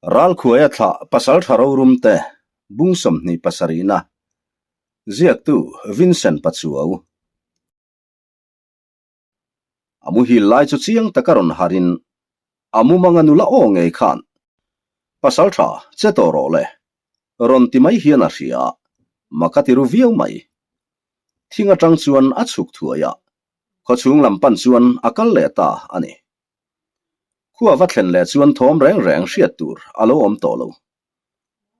Ralkhuaia thlah Pasaltha Rorumte bung 27na ziaktu Vincent Pachuau. A muhil lai chu chiang taka rawn harin a mumanga nula aw ngei khan Pasaltha che tawh rawh le rawn ti mai hian a hria a, mak a ti ru viau mai. Thing atang chuan a chhuk thuai a, khawchhung lam pan chuan a kal leh ta a ni. Khua va thlen leh chuan thawm reng reng hriat tur a lo awm tawh lo.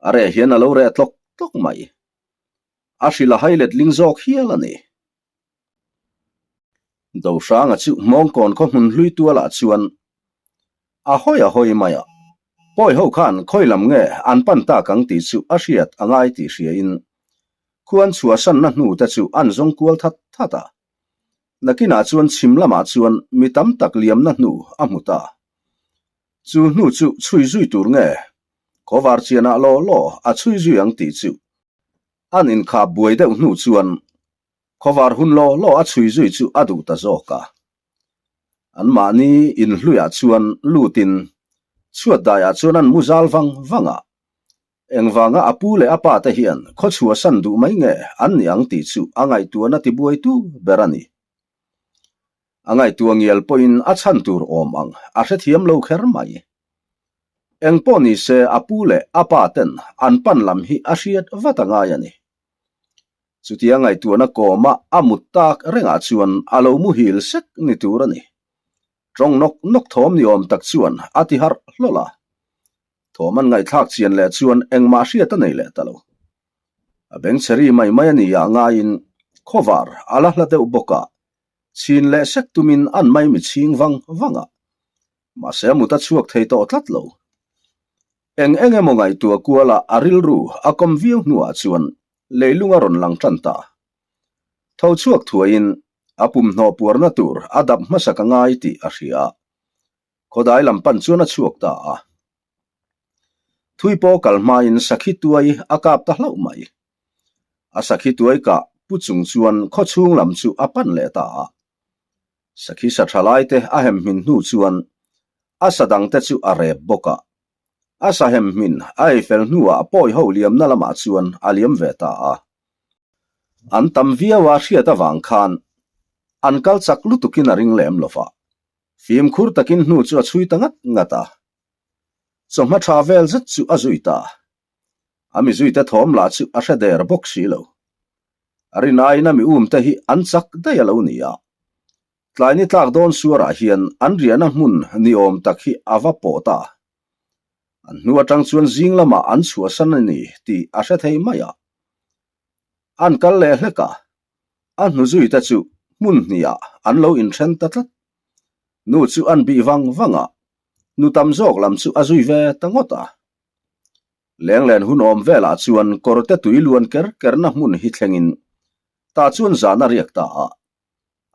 A reh hian a lo reh tlawk tlawk mai. A hrilh a hai letling zawk hial a ni. Dohranga chu Hmawngkawn khaw hmun hlui tualah chuan a hawi a hawi mai a, pawi ho khan khawi lam nge an pan tak ang tih chu a hriat a ngai tih hriain khuan chhuahsanna hnu te chu an zawng kual that that a. Nakinah chuan chhim lamah chuan mi tam tak liamna hnu a hmu ta. Chu hnu chu chhui zui tur nge khawvar chianah law law a chhui zui ang tih chu an inkhap buai deuh hnu chuan Khawvar hun law law a chhui zui chu a duh ta zawk a. Anmahni inhluiah chuan lutin chhuat daiah chuan an mu zal vang vang a. Engvanga a pu leh a pa te hian khawchhuah san duh mai nge an ni ang tih chu a ngaihtuahna tibuaitu ber a ni. A ngaihtuah ngial pawhin a chhan tur awm ang a hrethiam lo kher mai. Engpawh ni se a pu leh a pa ten an pan lam hi a hriat vat a ngai a ni. Chutia ngaihtuahna kawma a mut tak rengah chuan a lo muhil sek ni tur a ni. Tawng nawk nawk thawm ni awm tak chuan a ti harh hlawlh a. Thawm an ngaihthlak chian leh chuan engmah hriat a nei leh ta lo. A bengchheri mai mai a ni ah ngaiin khawvar a la hla deuh bawk a, chhin leh sek tumin an mai mi chhing vang vang a. Mahse a mut a chhuak thei tawh tlat lo. Eng eng emaw ngaihtuah kuala a rilru a kawm viau hnuah chuan leilung a rawn lang tan ta. Tho chhuak thuaiin a pumhnaw puarna tur a dap hmasak a ngai tih a hria a. Khawdai lam pan chuan a chhuak ta a. Thui pawh kal hmain sakhi tuai a kap ta hlauh mai. A sakhi tuai kah pu chung chuan khawchhung lam chu a pan leh ta a. Sakhi sa tha lai te a hem hmin hnu chuan a sa dang te chu a rep bawk a. A sa hem hmin a ei fel hnuah pawi ho liamna lamah chuan a liam ve ta a. An tam viau a hriat avang khan an kal chak lutukin a ring lem lo va. Fimkhur takin hnu chu a chhui ta ngat ngat a. Chawhma tha vel zet chu a zui ta. A mi zuite thawm lah chu a hre der bawk si lo. A rinaiin a mi um te hi an chak daih a lo ni a. Tlai ni tlak dawn suarah hian an riahna hmun ni awm tak hi a va pawh ta. An hnu atang chuan zing lamah an chhuahsan a ni tih a hre thei mai a. An kal leh hlek a, a hnu zui te chu hmun hnihah an lo inthen ta tlat. Nu chu an bih vang vang a, nu tam zawk lam chu a zui ve ta ngawt a. Lenglen hun awm velah chuan kawrte tui luan ker kerna hmun hi thlengin tah chuan zan a riak ta a.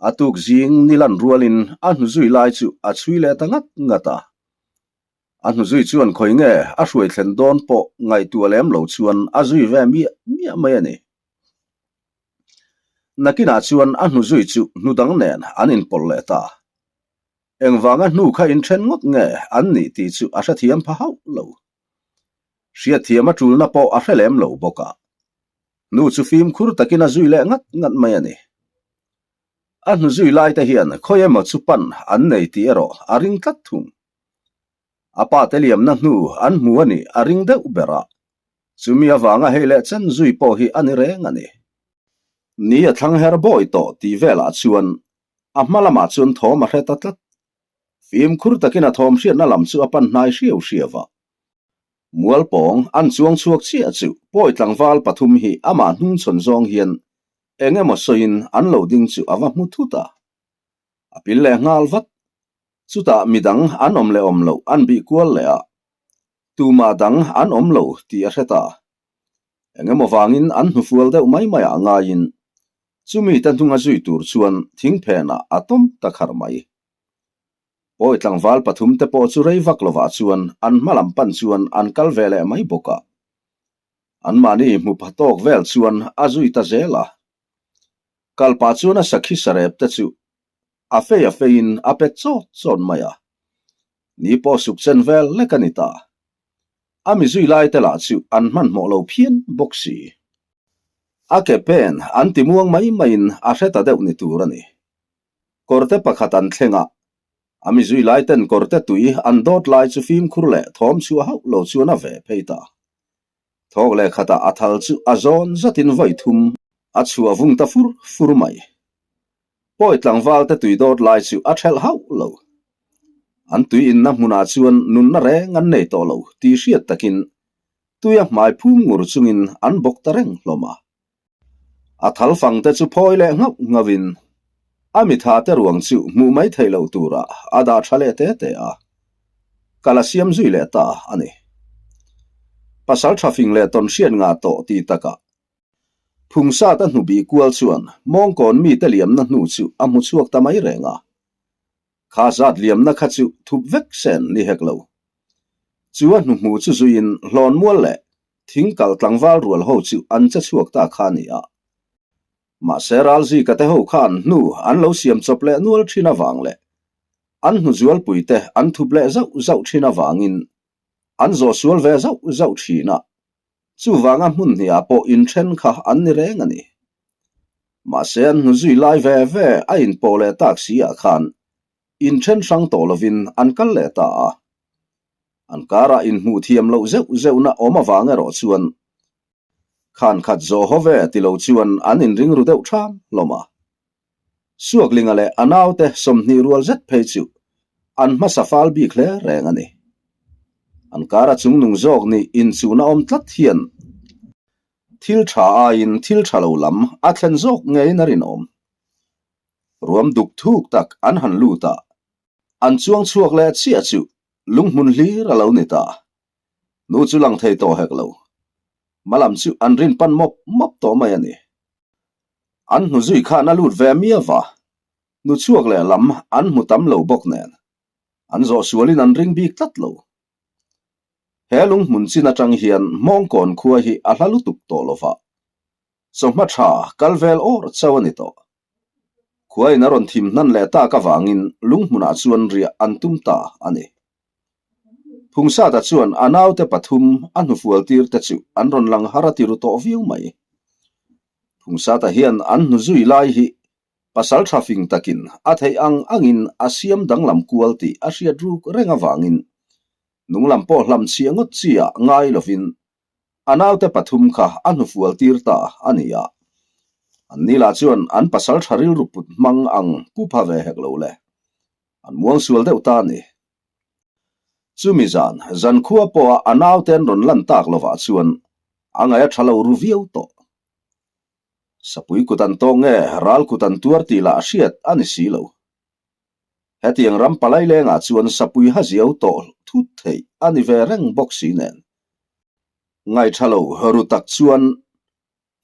A tuk zing ni lan rualin a hnuzui lai chu a chhui leh ta ngat ngat a. A hnuzui chuan khawi nge a hruai thlen dawn pawh ngaihtuah lem lo chuan a zui ve miah miah mai a ni. Nakinah chuan a hnuzui chu hnudang nen an inpawlh leh ta. Engvanga hnu kha inthen ngawt nge an nih tih chu a hrethiam pha hauh lo. Hriatthiam a tulna pawh a hre lem lo bawk a. Hnu chu fimkhur takin a zui leh ngat ngat mai a ni. A hnu zui lai te hian khawi emaw chu pan an nei tih erawh a ring tlat thung. A pa te liamna hnu an hmu a nih a ring deuh ber a, chumi avanga hei leh chen zui pawh hi a ni reng a ni. Ni a thlang her bawi tawh tih velah chuan a hma lamah chuan thawm a hre ta tlat. Fimkhur takin a thawm hriatna lam chu a pan hnai hriau hriau a. Mualpawng an chuang chhuak chiah chu pawi tlangval pathum hi amah hnungchhawn zawng hian eng emaw sawiin an lo ding chu a va hmu thut a. A pil leh nghal vat. Chutah midang an awm leh awm loh an bih kual leh a, tumah dang an awm lo tih a hre ta. Eng emaw vangin an hnufual deuh mai mai ah ngaiin chumi te hnunga zui tur chuan thingphenah a tawm ta khar mai. Pawi tlangval pathum te pawh chu rei vak lovah chuan an hma lam pan chuan an kal ve leh mai bawk a. Anmahni hmu pha tawk vel chuan a zui ta zel a. Kal pah chuan a sakhi sarep te chu a fei a feiin a pet chawt chawt mai a. Ni pawh suk chen vel lek a ni ta. A mi zui lai te lah chu an hmanhmawh lo phian bawk si. A ke pen an ti muang mai maiin a hre ta deuh ni tur a ni. Kawrte pakhat an thleng a, a mi zui lai ten kawrte tui an dawt lai chu fimkhur leh thawm chhuah hauh lo chuan a ve phei ta. Thawk leh khatah a thal chu a zawn zatin vawi thum a chhuah vung ta fur fur mai. Pawi tlangval te tui dawt lai chu a thelh hauh lo. An tui inna hmunah chuan nunna reng an nei tawh lo tih hriat takin tuia hmai phum ngur chungin an bawk ta reng hlawm a. A thal fang te chu phawi leh nghauh nghauhin a mitha te ruang chu hmuh mai theih loh turah a dah tha leh te te a. Kal a siam zui leh ta a ni. Pasal tha fing leh tawn hriat ngah tawh tih takah Phungsat a hnubih kual chuan mawngkawn mite liamna hnu chu a hmu chhuak ta mai reng a. Kha zat liamna kha chu thup vek sen ni hek lo. Chu a hnuhmu chu zuiin hlawn mual leh thing kal tlangval rual ho chu an che chhuak ta kha a ni a. Mahse Ralzika te ho khan hnu an lo siam chawp leh nual thin avang leh an hnu zualpui te an thup leh zauh zauh thin avangin an zawh sual ve zauh zauh thin a. Chuvanga hmun hniah pawh inthen kha an ni reng a ni. Mahse an hnu zui lai ve ve a inpawh leh tak si ah khan inthen hrang tawh lovin an kal leh ta a. An karah inhmuh thiam loh zeuh zeuhna awm avang erawh chuan khan khat zawh haw ve ti lo chuan an inring ru deuh ṭham hlawm a. Suaklinga leh a naute 20 rual zet phei chu an hmasa fal bik hle reng a ni. An kara chungnung zawk nih inchuhna awm tlat hian thil tha aiin thil tha lo lam a thlen zawk ngeiin a rinawm. Ruam duk thuk tak an han lut a, an chuang chhuak leh chiah chu lunghmun hlir a lo ni ta. Nu chu lang thei tawh hek lo. Hmalam chu an rin pan mawp mawp tawh mai a ni. An hnu zui khan a lut ve miau va, nu chhuak leh lam an hmu tam lo bawk nen, an zawh sualin an ring bik tlat lo. He lunghmun chin atang hian Hmawngkawn khua hi a hla lutuk tawh lo va, chawhma tha kal vel awr chauh a ni tawh. Khuain a rawn thim hnan leh tak avangin lunghmunah chuan riah an tum ta a ni. Phungsata chuan a naute pathum a hnufual tir te chu an rawn lang har a ti ru tawh viau mai. Phungsata hian an hnu zui lai hi pasal tha fing takin a theih ang angin a siam danglam kual tih a hriat ruk reng avangin nunglam pawh hlam chhiah ngawt chi ah ngai lovin a naute pathum kha a hnufual tir ta a ni a. An ni lah chuan an pasal tha rilru put hmang ang pu pha ve hek lo le. An muang sual deuh ta a ni. Chumi zan, zankhua pawha a naute an rawn lan tak lovah chuan a ngaih a tha lo ru viau tawh. Sapui kut an tawng nge ral kut an tuar tih lah hriat a ni si lo. Hetiang ram palai lengah chuan sapui ha ziau tawh thut theih a ni ve reng bawk si nen. Ngaih tha lo ru tak chuan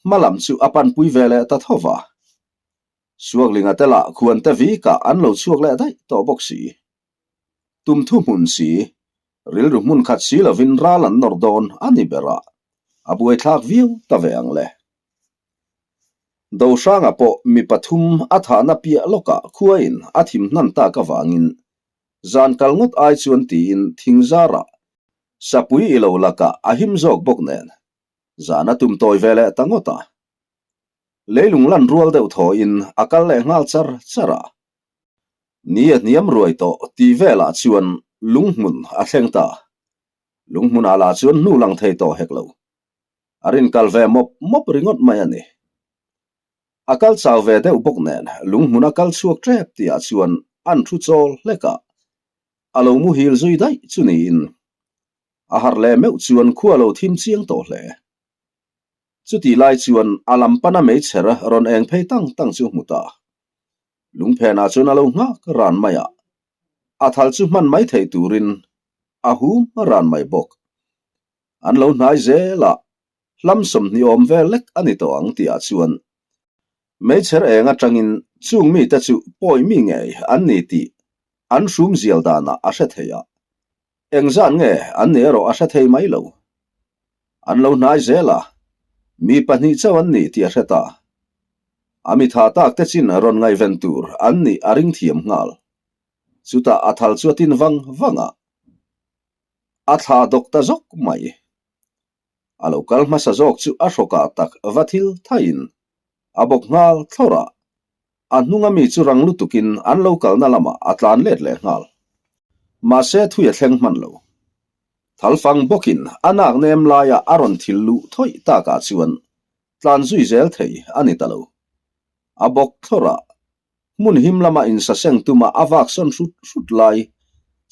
hma lam chu a panpui ve leh ta tho va. Suaklinga te lah khuante vikah an lo chhuak leh daih tawh bawk si. Tum thu hmun si, rilru hmun khat si lovin ral an nawr dawn a ni ber a, a buaithlak viau ta ve ang le. Dohranga pawh mi pathum a thahna piah lawkah khuain a thim hnan tak avangin zan kal ngawt ai chuan tiin thingzarah sapui i lo lakah a him zawk bawk nen zan a tum tawi ve leh ta ngawt a. Leilung lan rual deuh thawhin a kal leh nghal char char a. Ni a hniam ruai tawh tih velah chuan lunghmun a thleng ta. Lunghmunah lah chuan hnu lang thei tawh hek lo. A rin kal ve mawp mawp ringawt mai a ni. A kal chau ve deuh bawk nen lunghmun a kal chhuak tep tihah chuan an thu chawl hlek a, a lo muhil zui daih chu niin a harh leh meuh chuan khua lo thim chiang tawh hle. Chutih lai chuan a lam pana meichher rawn eng phei tang tang chu hmu ta. Lungphenah chuan a lo nghak ran mai a, a thal chu hman mai theih turin a hum ran mai bawk. An lo hnai zel a, hlam 20 awm vel lek a ni tawh ang tihah chuan meichher eng atangin chung mite chu pawi mi ngei an ni tih an hrum zial danah a hre thei a, engzat nge an nih erawh a hre thei mai lo. An lo hnai zel a, mi pahnih chauh an ni tih a hre ta. A mi tha tak te chin rawn ngaihven tur an nih a ring thiam nghal. Chutah a thal chu a tin vang vang a. A thla dawk ta zawk mai. A lo kal hmasa zawk chu a hrawkah tak va thil thaiin a bawk nghal thlawr a, a hnunga mi chu rang lutukin an lo kalna lamah a tlan let leh nghal. Mahse thui a thleng hman lo. Thalfang bawkin a nak nem laia a rawn thil luh thawih takah chuan tlan zui zel thei a ni ta lo. A bawk thlawr a, hmun him lama insaseng tuma a vak sawn hrut hrut lai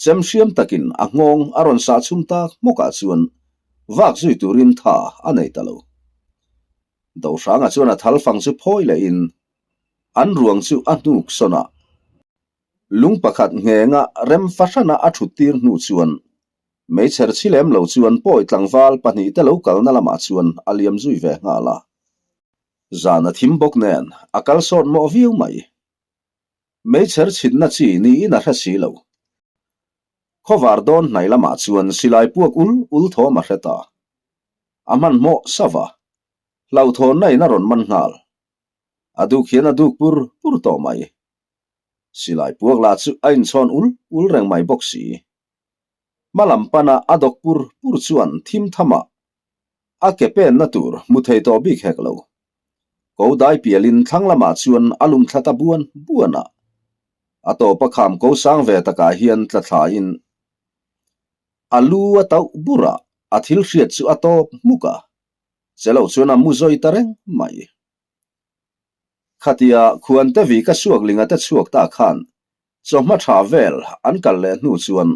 chem hriam takin a nghawng a rawn sah chhum tak hmawkah chuan vak zui turin tha a nei ta lo. Dohranga chuan a thalfang chu phawi lehin an ruang chu a hnuk sawn a, lung pakhat nghenga rem fahrana a thut tir hnu chuan meichher chhi lem lo chuan pawi tlangval pahnihte lo kalna lamah chuan a liam zui ve nghal a. Zan a thim bawk nen a kal sawt mawh viau mai. Meichher chhitna chi niin a hre si lo. Khawvar dawn hnai lamah chuan silai puak ul ul thawm a hre ta. A hmanhmawh sava. Hlauhthawnna in a rawn man nghal. A duk hian a duk pur pur tawh mai. Silai puak lah chu a inchhawn ul ul reng mai bawk si. Hma lam pana a dawk pur pur chuan thim thamah a ke penna tur hmu thei tawh bik hek lo. Ko dai pialin thlang lamah chuan a lum thla ta buan buan a. A tawp a kham ko sang ve takah hian tla thlain a lu a tauh bur a, a thil hriat chu a tawp hmuk a, che lo chuan a mu zawi ta reng mai. Khatia khuante vi ka suak linga te chhuak ta khan chawhma tha vel an kal leh hnu chuan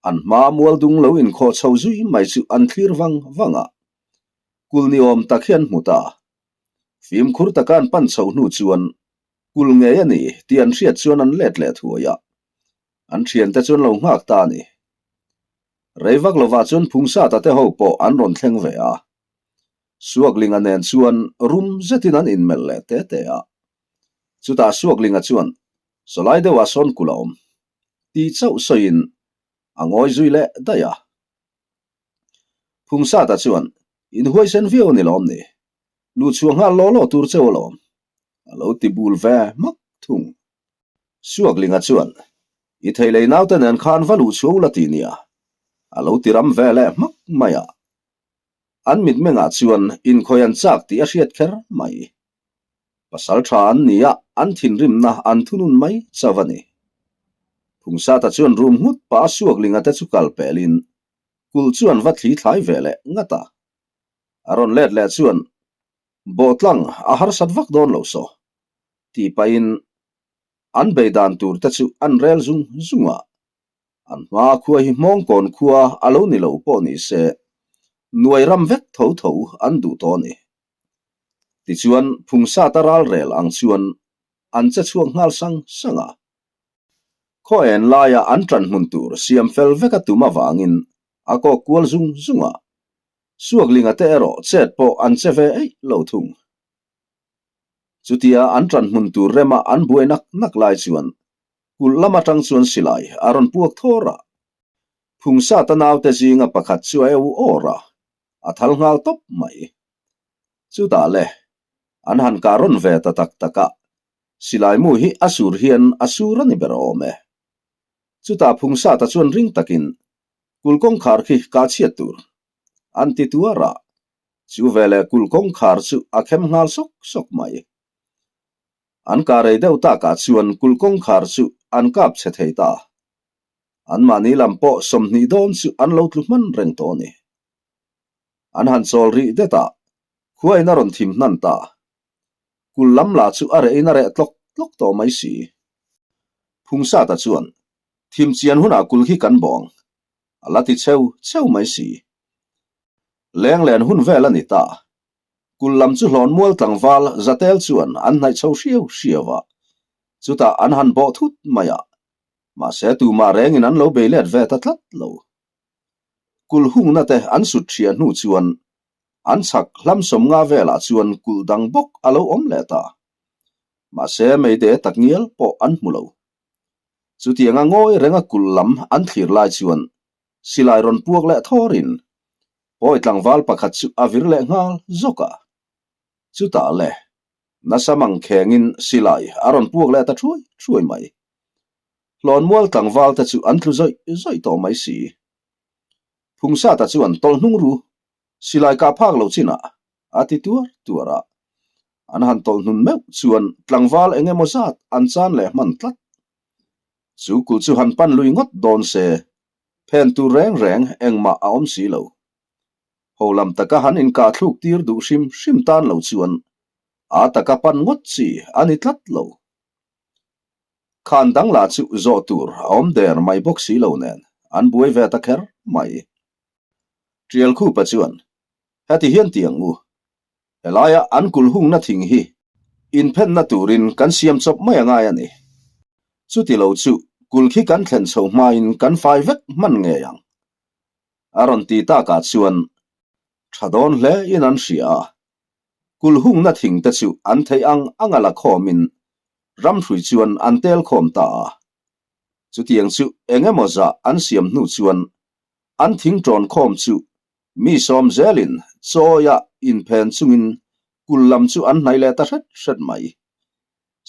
an hma mual dung lo inkhawh chho zui mai chu an thlir vang vang a, kul ni awm tak hi an hmu ta. Fimkhur taka an pan chho hnu chuan kul ngei a ni tih an hriat chuan an let leh thuai a, an thiante chuan lo nghak ta a ni. Rei vak lovah chuan Phungsata te ho pawh an rawn thleng ve a, Suaklinga nen chuan rum zetin an inmelh leh te te a. Chutah Suaklinga chuan, Sawlai deuhah sawn kulh a awm. Ti chauh sawiin a ngawi zui leh daih a. Phungsata chuan, In huaisen viau a ni lawm ni? Luhchhuah nghal law law tur cheu alawm. A lo ti bul ve hmak thung. Suaklinga chuan, I thei lei naute nen khan va luhchhuah ula ti nia. A lo ti ram ve leh hmak mai a. An mitmengah chuan inkhawi an chak tih a hriat kher mai. Pasal tha an ni a, an thinrimna an thunun mai chauh a ni. Phungsata chuan rum nghut pah a Suaklinga te chu kal pelin kulh chu an va thli thlai ve leh ngat a. A rawn let leh chuan Bawhtlang a harsat vak dawn lo saw tih pahin an bei dan tur te chu an rel zung zung a. An hma khua hi Hmawngkawn khua a lo ni lo pawh ni se, nuai ram vek tho tho an duh tawh a ni. Tichuan, Phungsata ralrel ang chuan an che chhuak nghal sang sang a. Khaw en laia an ṭan hmun tur siam fel vek a tum avangin a kawk kual zung zung a, Suaklinga te erawh chet pawh an che ve eih lo thung. Chutia an ṭan hmun tur rema an buai nak nak lai chuan Kulh lam atang chuan silai a rawn puak thawr a, Phungsata naute zinga pakhat chu a eu awr a, a thal nghal tawp mai. Chutah le, an han kah rawn ve ta tak tak a, silai mu hi a sur hian a sur a ni ber awm e. Chutah Phungsata chuan ring takin, Kulh kawngkhar khi kah chhiat tur, an ti tuar a, chu veleh kulh kawngkhar chu a khem nghal sawk sawk mai. An kah rei deuh takah chuan kulh kawngkhar chu an kap chhe thei ta. Anmahni lam pawh 20 dawn chu an lo tlu hman reng tawh a ni. An han chawl rih det a, khuain a rawn thim hnan ta. Kulh lam lah chu a rehin a reh tlawk tlawk tawh mai si. Phungsata chuan, Thim chian hunah kulh hi kan bawng, a la ti cheu cheu mai si. Lenglen hun vel a ni ta. Kul lam chu hlawnmual tlangval Zatel chuan an hnaih chho hriau hriau a, chutah an han bawh thut mai a, mahse tumah rengin an lo bei let ve ta tlat lo. Kul hungna te an sut hriah hnu chuan an chhak hlam sawmnga velah chuan kulh dang bawk a lo awm leh ta. Mahse meide tak ngial pawh an hmu lo. Chutianga ngawi renga kulh lam an thlir lai chuan silai rawn puak leh thawrin Pawi tlangval pakhat chu a vir leh nghal zawk a. Chutah le, nasa mang khengin silai a rawn puak leh ta thuai thuai mai. Hlawnmual tlangval te chu an tlu zawih zawih tawh mai si. Phungsata chuan tawlh hnung ru, silai kah phak lo chinah a ti tuar tuar a. An han tawlh hnun meuh chuan tlangval eng emaw zat an chan leh hman tlat. Chu kulh chu han pan lui ngawt dawn se, phen tur reng reng engmah a awm si lo. Ho lam taka han inkah thluk tir duh hrim hrim tan lo chuan a taka pan ngawt chi a ni tlat lo. Khan dang lah chu zawh tur a awm der mai bawk si lo nen an buai ve ta kher mai. Tial Khupa chuan, Heti hian ti ang u, helaia an kulh hungna thing hi inphenna turin kan siam chawp mai a ngai a ni. Chuti lo chu kulh khi kan thlen chho hmain kan fai vek hman ngei ang. A rawn ti takah chuan tha dawn hle in an hria a, kulh hungna thing te chu an theih ang anga la khawmin ramhrui chuan an tel khawm ta a. Chutiang chu eng emaw zah an siam hnu chuan an thing ṭawn khawm chu mi sawm zelin chawia inphen chungin kulh lam chu an hnaih leh ta hret hret mai.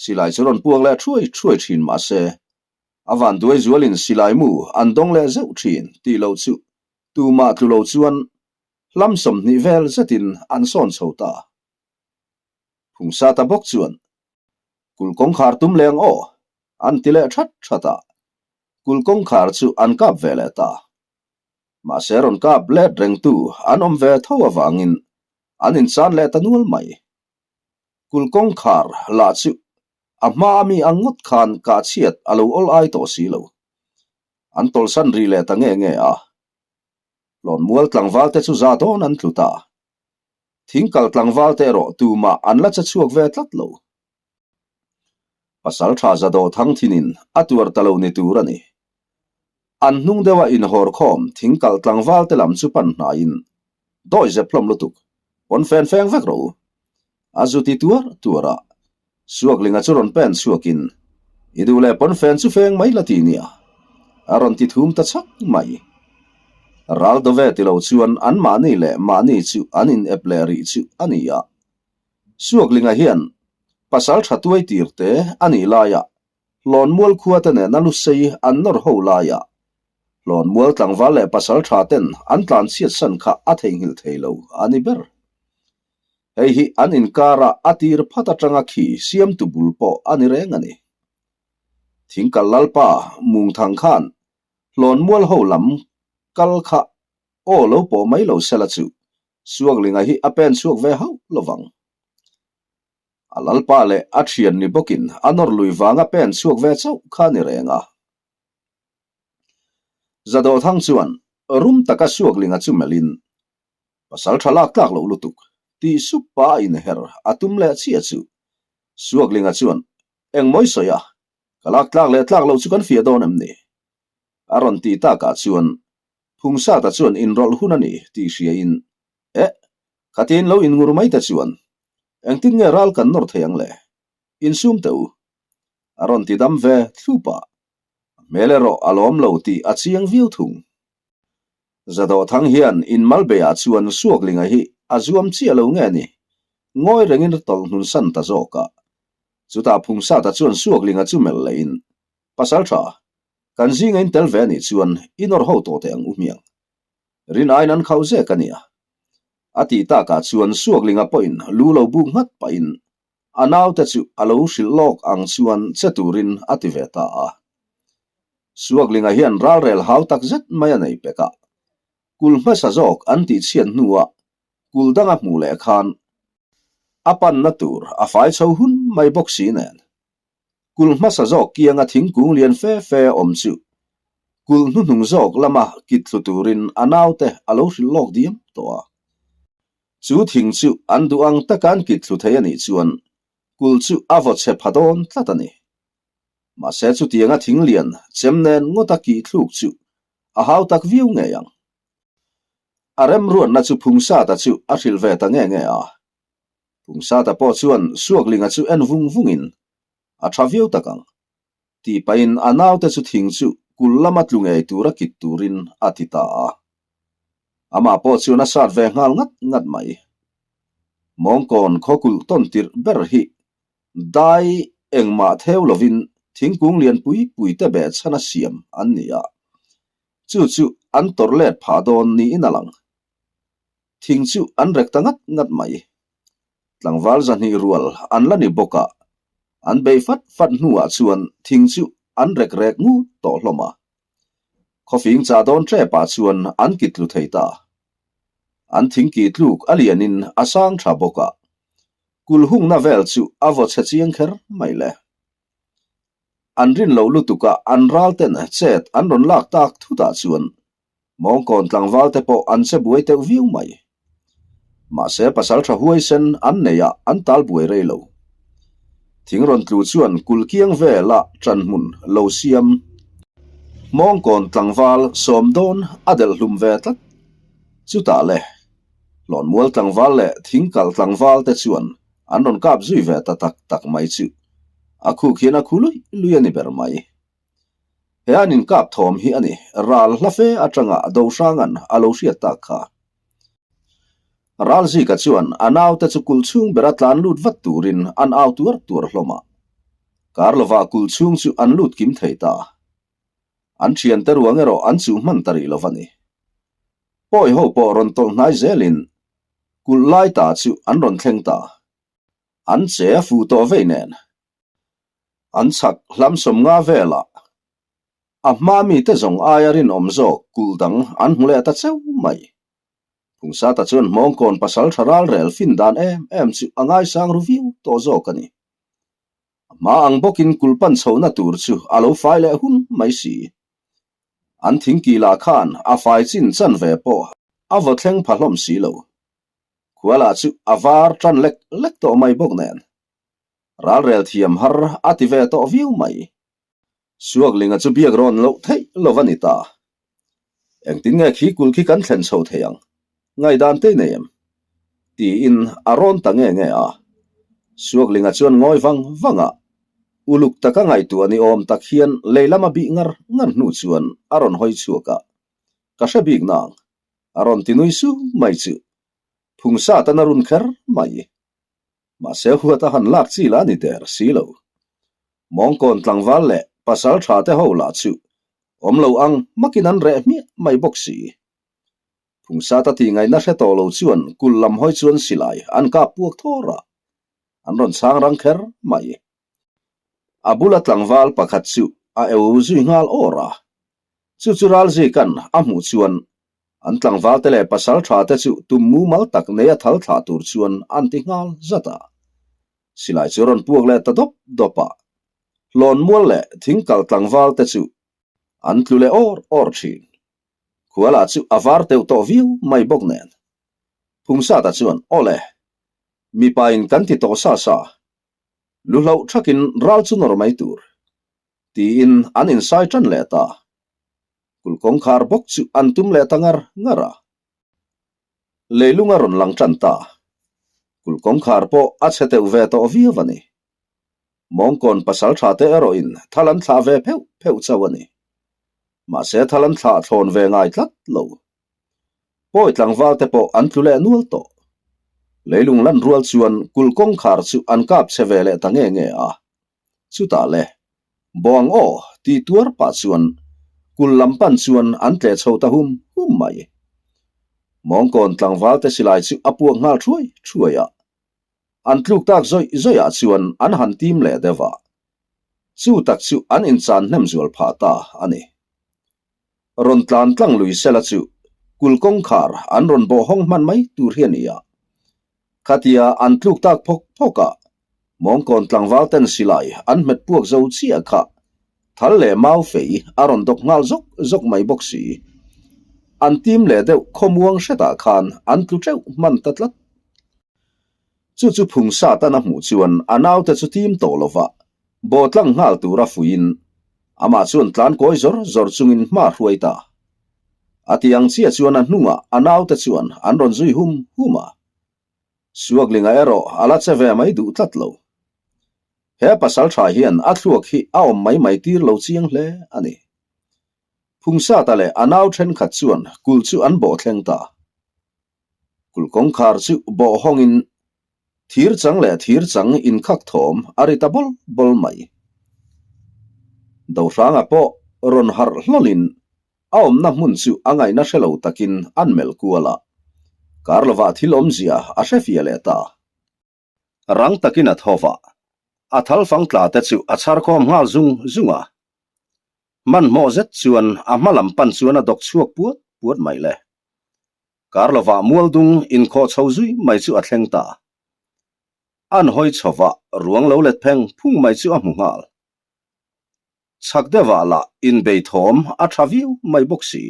Silai chu rawn puak leh thuai thuai ṭhin mah se, a vanduai zualin silai mu an dawng leh zeuh ṭhin tih loh chu tumah tlu lo chuan hlam 20 vel zetin an sawn chho ta. Phungsata bawk chuan, Kulh kawngkhar tum leng aw, an ti leh that that a, kulh kawngkhar chu an kap ve leh ta. Mahse rawn kap let rengtu an awm ve tho avangin an inchan leh ta nual mai. Kulh kawngkhar lah chu a hma ami ang ngawt khan kah chhiat a lo awl ai tawh si lo. An tawlhsan rih leh ta nge nge a. Hlawnmual tlangval te chu za dawn an tlu ta. Thingkal tlangval te erawh tumah an la che chhuak ve tlat lo. Pasal tha za dawh thang thinin a tuar ta lo ni tur a ni. An hnung deuha inhawr khawm thingkal tlangval te lam chu pan hnaiin dawi zep hlawm lutuk, pawn fen feng vek rawh u. A zu ti tuar tuar a, Suaklinga chu rawn pen chhuakin, I duh leh pawn fen chu feng mai la ti nia, a rawn ti thum ta chak mai. Ral dawve ti lo chuan an mahni leh mahni chu an in ep leh rih chu a ni a. Suaklinga hian pasal tha tuai tir te a nih laia Hlawnmual khua te nena lusei an nawr ho laia Hlawnmual tlangval leh pasal tha ten an tlan chhiat san kha a theihnghilh thei lo a ni ber. Hei hi an inkara a tir phat atanga khi siamtu bul pawh a ni reng a ni. Thingkal Lalpa Mungthang khan Hlawnmual ho lam kal kha aw lo pawh mai lo sela chu Suaklinga hi a pen chhuak ve hauh lovang. A Lalpa leh a thian ni bawkin a nawr lui vanga pen chhuak ve chauh kha a ni reng a. Zadawhthang chuan rum taka Suaklinga chu melhin Pasal tha lak tlak loh lutuk, tih sup pa a inher a tum leh chiah chu. Suaklinga chuan, Engmawi sawi a, ka lak tlak leh tlak loh chu kan fiah dawn em ni? A rawn ti takah chuan Phungsata chuan inrawlh hun a ni tih hriain, Eh, khatin lo inngur mai te chuan engtin nge ral kan nawr thei ang le? Insum teh u. A rawn ti dam ve thlup a, a hmel erawh a lawm lo tih a chiang viau thung. Zadawhthang hian inmalbeiah chuan Suaklinga hi a zuam chiah lo nge ni? Ngawi rengin a tawlh hnun san ta zawk a. Chutah Phungsata chuan Suaklinga chu melh lehin, Pasal tha, kan zinga in tel ve anih chuan i nawr ho tawh teh ang u hmiang. Rin aiin an khauh zek a nia. A tih takah chuan Suaklinga pawhin lu lo buk nghat pahin a naute chu a lo hrilh lawk ang chuan che turin a ti ve ta a. Suaklinga hian ralrel hau tak zet mai a nei pek a, kul hmasa zawk an tih chhiat hnuah kul danga hmuh leh khan a panna tur a fai chho hun mai bawk si nen. Kul hmasa zawk kianga thingkung lian fe fe awm chu kul hnuhnung zawk lama kit thlu turin a naute a lo hrilh lawk diam tawh a. Chu thing chu an duh ang taka an kit thlu thei a nih chuan kul chu a vaw chhe pha dawn tlat a ni. Mahse chutianga thing lian chem nen ngawta kih thluk chu a hau tak viau ngei ang. A remruatna chu Phungsata chu a hrilh ve ta nge nge a. Phungsata pawh chuan Suaklinga chu en vung vungin a tha viau tak ang tih pahin a naute chu thing chu kul lama tlu ngei tura kit turin a ti ta a. Amah pawh chuan a sat ve nghal ngat ngat mai. Mawngkawn khawkulh tawn tirh ber hi Dai engmah theu lovin thingkung lian pui pui te beh chhan a siam an ni a. Chu chu an tawrh let phah dawn niin a lang. Thing chu an rek ta ngat ngat mai. Tlangval 200 rual an la ni bawk a, an bei fat fat hnuah chuan thing chu an rek rek ngut tawh hlawm a. Khawfing chah dawn ṭepah chuan an kit tlu thei ta. An thing kih tluk a lianin a sang tha bawk a, kulh hungna vel chu a vaw chhe chiang kher mai le. An rin loh lutuk a an ral ten chet an rawn lak tak thutah chuan Mawngkawn tlangval te pawh an che buai teuh viau mai. Mahse pasal tha huaisen an nei a an tal buai rei lo. Thing rawn tlu chuan kulh kiang vela ṭan hmun lo siam. Mawngkawn tlangval sawm dawn a delh hlum ve tlat. Chutah le, Hlawnmual tlangval leh Thingkal tlangval te chuan an rawn kap zui ve ta tak tak mai chu a khuk hian a khu luih luih a ni ber mai. He an inkap thawm hi a ni, ral hla fe atanga Dohranga'n a lo hriat tak kha. Ralzika chuan a naute chu kulh chhung bera tlan lut vat turin an au tuar tuar hlawm a. Kar lovah kulh chhung chu an lut kim thei ta. An thiante ruang erawh an chuh hman ta rih lo va ni. Pawi ho pawh rawn tawlh hnai zelin kulh lai ta chu an rawn thleng ta. An che a fuh tawh vei nen. An chhak hlam 50 velah a hma mite zawng aia rinawm zawk kulh dang an hmu leh ta cheu mai. Phungsata chuan Hmawngkawn pasal tha ral rel fin dan em em chu a ngaisang ru viau tawh zawk a ni. A hma ang bawkin kulh pan chhohna tur chu a lo fai leh hun mai si. An thingkilah khan a fai chin chan ve pawh a vaw thleng pha hlawm si lo. Khualah chu a var tan lek lek tawh mai bawk nen. Ralrel thiam har a ti ve tawh viau mai. Suaklinga chu biak rawn loh theih lo va ni ta. Engtin nge khi kulh khi kan thlen chho thei ang? Ngaihdan te nei em? Tiin a rawn ta nge nge a. Suaklinga chuan ngawi vang vang a, uluk taka ngaihtuah ni awm tak hian lei lama bih ngar ngar hnu chuan a rawn hawi chhuak a, Ka hre bik nang, a rawn ti nui su mai chu. Phungsat an a run kher mai. Mahse huat a han lak chi lah ni der si lo. Mawngkawn tlangval leh pasal tha te ho lah chu awm lo ang hmakin an reh hmiah mai bawk si. Phungsata tih ngaihna hre tawh lo chuan kulh lam hawi chuan silai an kap puak thawr a, an rawn chhang rang kher mai. A bula tlangval pakhat chu a eu zui nghal awr a, chu chu Ralzika'n a hmuh chuan An tlangvalte leh pasal tha te chu tum mumal tak neia thal thlah tur chuan an ti nghal zat a. Silai chu rawn puak leh ta dawp dawp a. Hlawnmual leh thingkal tlangval te chu an tlu leh awr awr thin. Khuala chu a var teuh tawh viau mai bawk nen. Phungsata chuan, Awle, mipa in kan ti tawh sa sa, lu hlauh thakin ral chu nawr mai tur, tiin an insai tan leh ta. Kulh kawngkhar bawk chu an tum leh ta ngar ngar a. Leilung a rawn lang tan ta. Kulh kawngkhar pawh a chhe teuh ve tawh viau a ni. Mawngkawn pasal tha te erawhin thal an thlah ve pheuh pheuh chauh a ni. Mahse thal an thlah thlawn ve ngai tlat lo. Pawi tlangval te pawh an tlu leh nual tawh. Leilung lan rual chuan kulh kawngkhar chu an kap chhe ve leh ta nge nge a. Chutah le, Bawng aw tih tuar pah chuan kul lam pan chuan an tleh chho ta hum hum mai. Mawngkawn tlangval te silai chu a puak nghal thuai thuai a. An tluk tak zawih zawih ah chuan an han tim leh deuh a. Chu tak chu an inchan hnem zual phah ta a ni. Rawn tlan tlang lui sela chu kul kawngkhar an rawn bawh hawng hman mai tur hi a ni a. Khatia an tluk tak phawk phawk a, Mawngkawn tlangval ten silai an hmet puak zo chiah kha thal leh mau fei a rawn dawk nghal zawk zawk mai bawk si. An tim leh deuh khawmuang hretah khan an tlu teuh hman ta tlat. Chu chu phung satan a hmuh chuan a naute chu tim tawh lova bawh tlang nghal tura fuiin amah chuan tlan kawi zawr zawr chungin hma hruai ta. A ti ang chiah chuan a hnungah a naute chuan an rawn zui hum hum a. Suaklinga erawh a la che ve mai duh tlat lo. He pasal tha hian a thluak hi a awm mai mai tir lo chiang hle a ni. Phungsata leh a nau thenkhat chuan kulh chu an bawh thleng ta. Kulh kawngkhar chu bawh hawngin thir chang leh thir chang inkhak thawm a ri ta bawl bawl mai. Dohranga pawh rawn harh hlawlin. A awmna hmun chu a ngaihna hre lo takin an melh kual a, kar lovah thil awmzia a hre fia leh ta. Rang takin a tho va, a thal fang tla te chu a chhar khawm nghal zung zung a. Hmanhmawh zet chuan a hma lam pan chuan a dawk chhuak puat puat mai le. Kar lovah mualdung inkhawh chho zui mai chu a thleng ta. An hawi chho va, ruang lo let pheng phung mai chu a hmu nghal. Chhak deuhah lah inbei thawm a tha viau mai bawk si.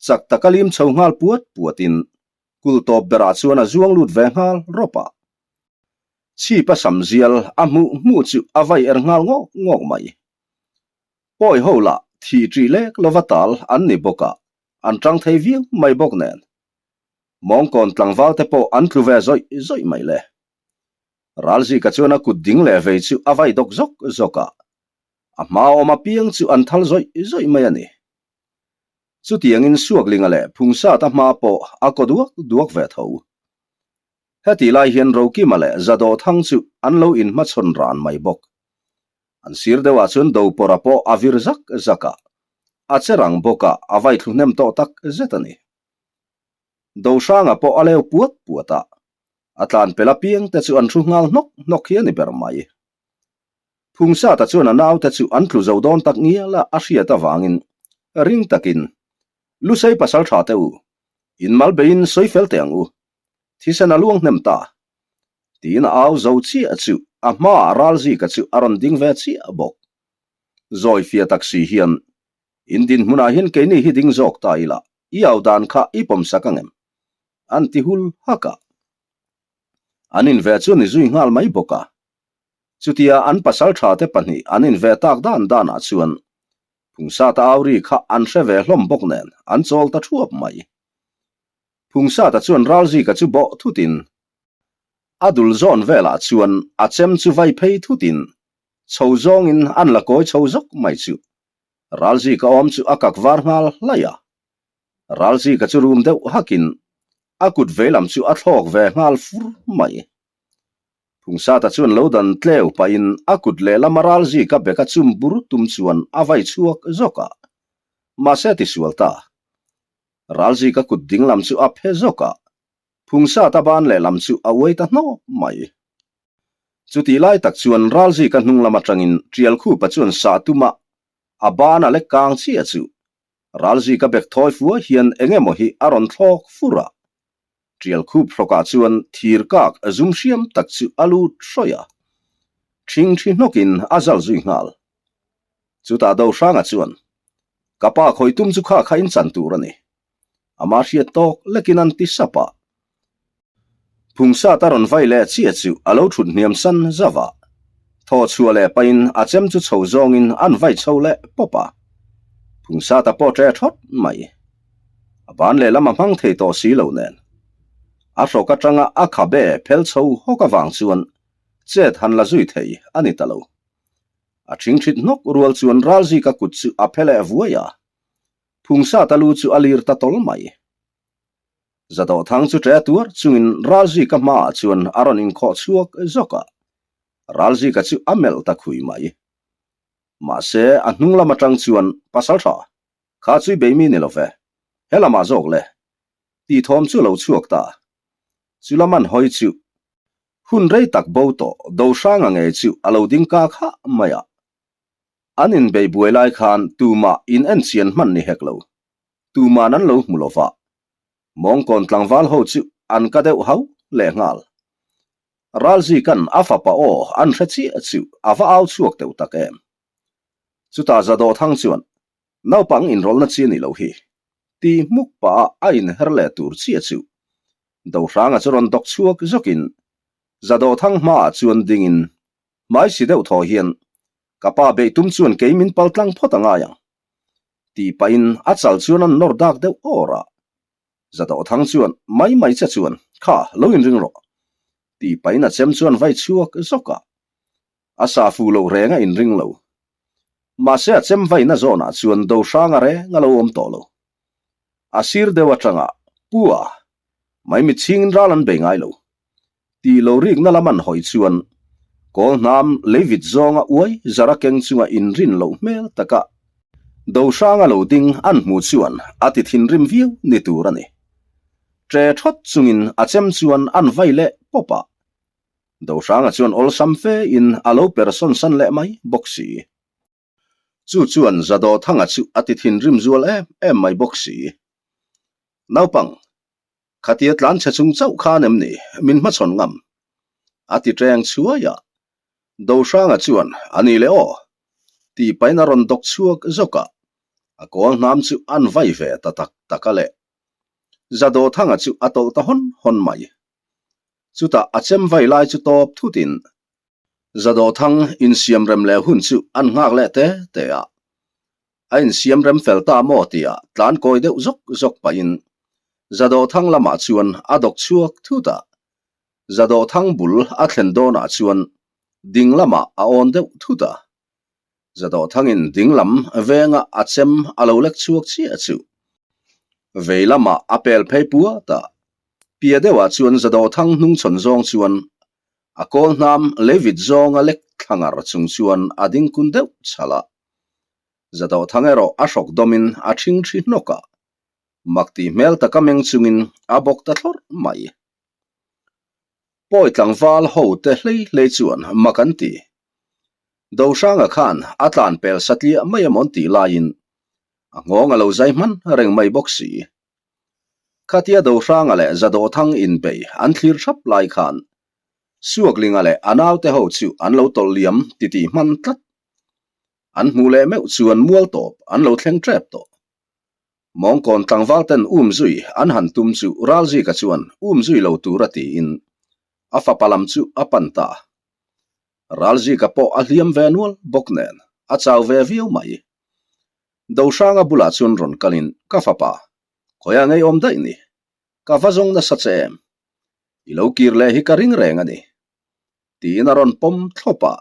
Chak taka lim chho nghal puat puatin kul tawp berah chuan a zuang lut ve nghal rawp a. Chhip a sam zial a hmuh hmuh chu a vai er nghal ngawk ngawk mai. Pawi ho lah thi ṭih lek lova tal an ni bawk a, an ṭang thei viau mai bawk nen. Mawngkawn tlangval te pawh an tlu ve zawih zawih mai le. Ralzika chuan a kut ding leh vei chu a vai dawk zawk zawk a, a hma awm apiang chu an thal zawih zawih mai a ni. Chutiangin Suaklinga leh Phungsata hma pawh a kaw duak duak ve tho. Hetih lai hian Rokima leh Zadawhthang chu an lo inhmachhawn ran mai bawk. An sir deuhah chuan Dopawrha pawh a vir zak zak a, a che rang bawk a, a vai thlu hnem tawh tak zet a ni. Dohranga pawh a leu puat puat a, a tlan pel apiang te chu an thu nghal hnawk hnawk hi a ni ber mai. Phungsata chuan a naute chu an tlu zo dawn tak ngial a a hriat avangin ring takin, Lusei pasal tha teh u, in mal beiin sawi fel teh ang u, thisen a luang hnem ta, tiin a au zo chiah chu a hmaah Ralzika chu a rawn ding ve chiah bawk. Zawi fia tak si hian In dinhmunah hian keini hi ding zawk ta ila, i au dan kha i pawm sak ang em? An ti hul hak a. An inve chu ni zui nghal mai bawk a. Chutia an pasal tha te pahnih an inve tak dan danah chuan Phungsata au ri kha an hre ve hlawm bawk nen an chawl ta thuap mai. Phungsata chuan Ralzika chu bawh thutin a dul zawn velah chuan a chem chu vai phei thutin chho zawngin an la kawi chho zawk mai chu Ralzika awm chu a kak var nghal hlaih a. Ralzika chu rum deuh hakin a kut veilam chu a thlawk ve nghal fur mai. Phungsata chuan lo dan tleu pahin a kut lehlama Ralzika beka chum bur tum chuan a vai chhuak zawk a. Mahse a tisual ta. Ralzika kut dinglam chu a phe zawk a. Phungsata ban lehlam chu a uai ta hnawp mai. Chutih lai tak chuan Ralzika hnung lam atangin Tialkhupa chuan sah tuma a ban a lek kang chiah chu Ralzika bek thawi fua hian eng emaw hi a rawn thlawk fur a. Tialkhup hrawkah chuan thir kak zum hriam tak chu a lut hrawih a, thing thi hnawkin a zal zui nghal. Chutah Dohranga chuan, Ka pa khawi tum chu kha kha in chan tur a ni. Ama hriat tawk lekin an ti sap a. Phungsat a rawn vai leh chiah chu a lo thut hniam san zauh a. Thaw chhuah leh pahin a chem chu chho zawngin an vai chho leh pawp a. Phungsat a pawh ṭe thawt mai. A ban lehlam a hmang thei tawh si lo nen. A hrawk atanga a khabe phel chho hawk avang chuan chet han la zui thei a ni ta lo. A ṭhingṭhit hnawk rual chuan Ralzika kut chu a phe leh vuai a. Phungsat a lu chu a lir ta tawl mai. Zadawhthang chu ṭe tuar chungin Ralzika hmaah chuan a rawn inkhawh chhuak zawk a, Ralzika chu a melh ta khui mai. Mahse, a hnung lam aṭang chuan, Pasalṭha, kha chu i bei mi ni lo ve, he lamah zawk le, tih thawm chu a lo chhuak ta. Chu lam an hawi chu hun rei tak bo tawh Dohranga ngei chu a lo ding kak hah mai a. An inbei buai lai khan tumah in en chian hman ni hek lo. Tuman an lo hmu lo va. Mawngkawn tlangval ho chu an ka deuh hau leh nghal. Ralzikan a fapa aw an hre chiah chu a va au chhuak teuh tak em. Chutah Zadawhthang chuan, Naupang inrawlhna chi a nih loh hi. Ti hmuk pah a a inher leh tur chiah chu Dohranga chu rawn dawk chhuak zawkin Zadawhthang hmaah chuan dingin Hmai si deuh thaw hian, Ka pa beih tum chuan kei min pal tlang phawt a ngai ang. Tih pahin a chal chuan an nawr dak deuh awr a. Zadawhthang chuan, Mai mai che chuan, kha, lo inring rawh. Tih pahin a chem chuan vai chhuak zawk a. A sa fu loh reng a inring lo. Mahse a chem vaina zawnah chuan Dohranga reng a lo awm tawh lo. A sir deuh atanga, Pu a, maimit chhingin ral an bei ngai lo. Tih lo rikna lam an hawi chuan kawl hnam leivit zawnga uai zara keng chunga inrin loh hmel taka. Dohranga lo ding an hmuh chuan a ti thinrim viau ni tur a ni. Ṭe ṭhawt chungin a chem chuan an vai leh pawp a. Dohranga chuan awlsam fe in a lo per sawn san leh mai bawk si. Chu chuan Zadawthanga chu a ti thinrim zual em em mai bawk si. Naupang, khatia tlan chhe chung chauh khan em ni min hmachhawn ngam? A ti ṭeng chhuai a. Dohranga chuan, A ni le aw! Tih pahin a rawn dawk chhuak zawk a, a kawl hnam chu an vai ve ta tak tak a le. Zadawthanga chu a tawlh ta hawn hawn mai. Chutah a chem vai lai chu tawp thutin Zadawthang insiamrem leh hun chu an nghak leh te te a. A insiamrem fel ta maw tia tlan kawi deuh zawk zawk pahin Zadawthang lamah chuan a dawk chhuak thut a. Zadawthang bul a thlen dawnah chuan ding lamah a awn deuh thut a. Zadawthangin ding lam venga a chem a lo lek chhuak chiah chu vei lamah a pel phei puat a. Pia deuhah chuan Zadawthang hnungchhawn zawng chuan A kawl hnam leivit zawnga lek thla ngar chung chuan a ding kun deuh chhalh a. Zadawhthang erawh a hrawk dawmin a ṭhing ṭhi hnawk a. Mak tih hmel taka meng chungin a bawk ta thlawrh mai. Pawi tlangval ho te hlei hlei chuan mak an ti. Dohranga khan a tlan pel satliah mai amawn tih laiin a nghawng a lo zai hman reng mai bawk si. Khatia Dohranga leh Zadawthang inbei an thlir thap lai khan Suaklinga leh a naute ho chu an lo tawlh liam titih hman tlat. An hmuh leh meuh chuan mual tawp an lo thleng tep tawh. Mawngkawn tlangval ten um zui an han tum chu Ralzika chuan um zui lo tur a tiin a fapa lam chu a pan ta. Ralzika pawh a hliam ve nual bawk nen a chau ve viau mai. Dohranga bulah chuan rawn kalin, Ka fapa, khawiah ngei awm daih ni? Ka va zawng nasa che em? I lo kir leh hi ka ring reng a ni. Tiin a rawn pawm thlawp a,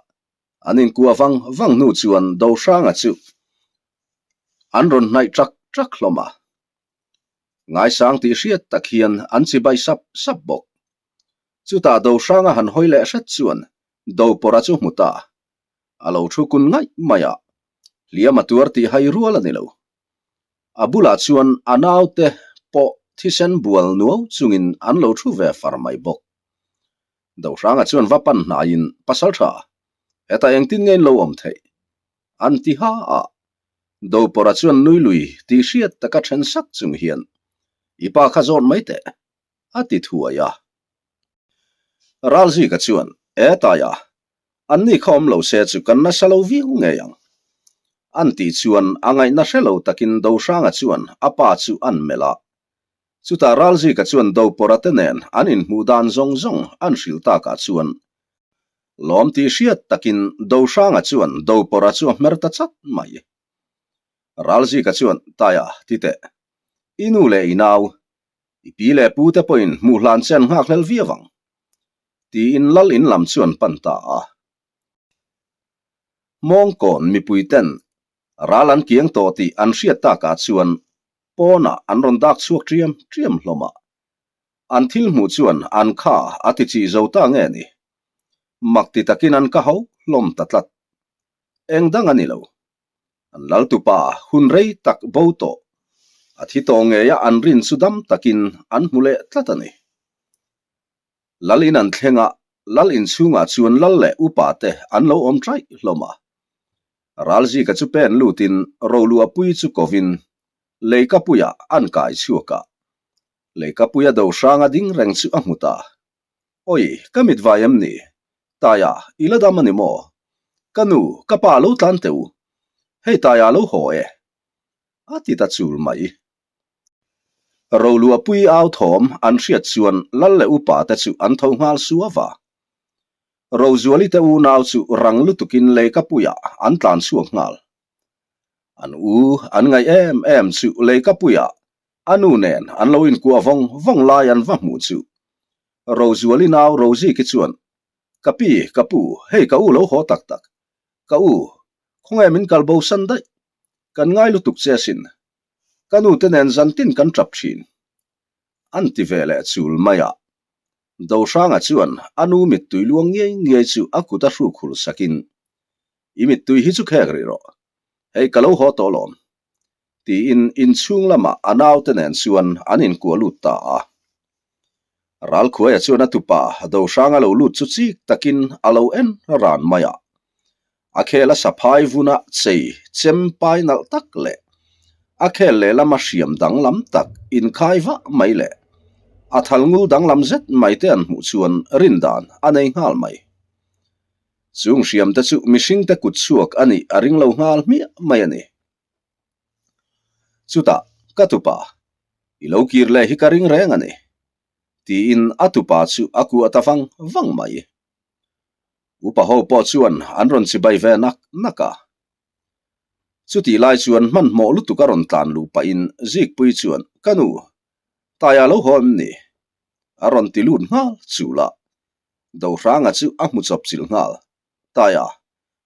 an inkuah vang vang hnu chuan Dohranga chu an rawn hnaih ṭak ṭak hlawm a. Ngaisang tih hriat tak hian an chibai sap sap bawk. Chutah Dohranga han hawi leh hret chuan Dopawrha chu hmu ta. A lo thu kun ngaih mai a, hliam a tuar tih hai rual a ni lo. A bulah chuan a naute pawh thisen bual nuau chungin an lo thu ve far mai bawk. Dohranga chuan va pan hnaiin, Pasal tha, hetah engtin nge in lo awm theih? An ti ha a. Dopawrha chuan nui lui tih hriat taka then sak chung hian, I pa kha zawt mai teh, a ti thuai a. Ralzika chuan, E Taia, Anni kha awm lo se chu kan nasa lo viau ngei ang. An tih chuan a ngaihna hre lo takin Dohranga chuan a pa chu an melh a. Chutah Ralzika chuan Dopawrha te nen an inhmuh dan zawng zawng an hrilh takah chuan lawm tih hriat takin Dohranga chuan Dopawrha chu a hmer ta chat mai. Ralzika chuan, Taia, ti teh. I nu leh i nau, i pi leh pu te pawhin hmuh hlan che an nghakhlel viau ang. Tiin lal in lam chu an pan ta a. Mawngkawn mipui ten ral an kiang tawh tih an hriat takah chuan pawnah an rawn dak chhuak ṭiam ṭiam hlawm a. An thil hmuh chuan an kha a ti chih zo ta nge ni? Mak ti takin an ka ho hlawm ta tlat. Eng dang a ni lo. An lal tupa hun rei tak bo tawh. A thi tawh ngeia an rin chu dam takin an hmu leh tlat a ni. Lal in an thleng a, lal inchhungah chuan lal leh upa te an lo awm ṭaih hlawm a. Ralzika chu pen lutin Roluahpui chu kovin Leikapuiah an kai chhuak a. Leikapuia do hranga ding reng chu a hmu ta. Oi, ka mit vai em ni? Taia, i la dam a ni maw? Ka nu, ka pa lo tlan teh u. Hei Taia lo haw e. A ti ta chul mai. Roluahpui au thawm an hriat chuan lal leh upa te chu an tho nghal suau a. Rozuali te unau chu rang lutukin Leikapuiah an tlan chhuak nghal. An u an ngaih em em chu Leikapuiah a nu nen an lo inkuah vawng vawng lai an va hmuh chu Rozuali nau Roziki chuan, Ka pi, ka pu, hei ka u lo haw tak tak. Ka u, khawnge min kal bo san daih? Kan ngai lutuk che asin. Ka nu te nen zan tin kan tap thin. An ti ve leh chul mai a. Dohranga chuan a nu mittui luang ngiai ngiai chu a kut a hruk hul sakin, I mittui hi chu khek rih rawh. Hei ka lo haw tawh lawm. Tiin inchhung lamah a naute nen chuan an inkuah lut ta a. Ralkhuaia chuan a tupa Dohranga lo lut chu chik takin a lo en ran mai a. A khel a saphai vuna chei chem pai nalh tak leh a khel lehlama hriam danglam tak inkhai vah mai leh a thal ngul danglam zet mai te an hmuh chuan rindan a nei nghal mai. Chung hriam te chu mihring te kut chhuak a nih a ring lo nghal hmiah mai a ni. Chutah, Ka tupa, i lo kir leh hi ka ring reng a ni, tiin a tupa chu a kuah ta vang vang mai. Upa ho pawh chuan an rawn chibai ve nak nak a. Chutih lai chuan hmanhmawh lutuk a rawn tlan luh pahin Zikpuii chuan, Ka nu, Taia lo haw em ni? A rawn ti lut nghal chul a. Dohranga chu a hmu chawp chilh nghal. Taia,